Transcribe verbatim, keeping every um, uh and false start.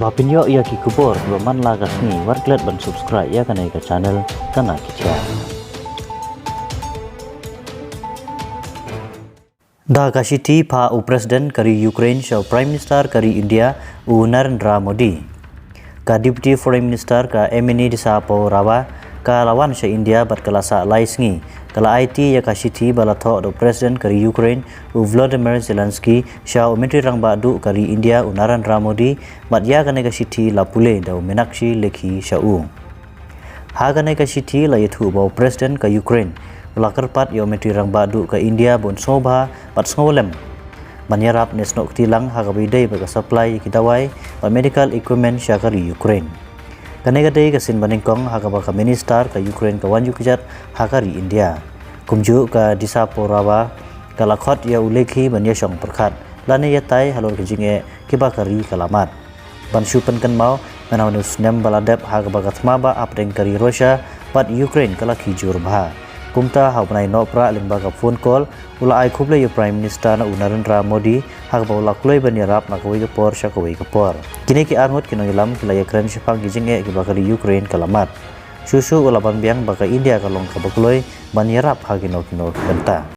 Ba pynïoh ïa ki khubor kiba man la ka sngi, wat klet ban subscribe ïa kane ka channel Kana Khithiah. Da ka shithi phah u President ka ri Ukraine sha u Prime Minister ka ri India u Narendra Modi. Ka Deputy Foreign Minister ka Yamini Disaporova ka la wan sha India bad ka la sah lai sngi. Ka la aiti ïa ka shithi ba la thoh da u President ka ri Ukraine u Volodymyr Zelensky sha u Myntri Rangbah Duh ka ri India u Narendra Modi, bad ïa kane ka shithi la pule da u Meenakshi Lekhi sha u. Ha kane ka shithi la ïathuh ba u President ka Ukraine u la kyrpad ïa u Myntri Rangbah Duh ka India ba un sngewbha bad sngewlem ban ïarap ne snoh kti lang ha kaba ïadei bad ka supply ïa ki dawai bad medical equipment sha ka ri Ukraine. Kane ka dei ka sien ba nyngkong ha kaba ka Minister ka Ukraine ka wan ïuh kjat ha ka ri India. Kumjuh ka Disaporova ka la khot ïa u Lekhi ban ïashong pyrkhat lane ïatai halor ki jingeh kiba ka ri ka la mad. Ban shu pynkynmaw, mynta ha une u snem ba la dep ha kaba ka thma ba hapdeng ka ri Russia bad Ukraine ka la khih jur bha. Kumta ha u bnai Nohprah lyngba ka phone call u la ai khublei ïa u Prime Minister na u Narendra Modi ha kaba u la kloi ban ïarap na kawei ka por sha kawei ka por. Kine ki arngut ki nongïalam ki la ïakren shaphang ki jingeh kiba ka ri Ukraine ka la mad. Shuh shuh u la ban biang ba ka India ka long kaba kloi ban ïarap ha kino kino ki bynta.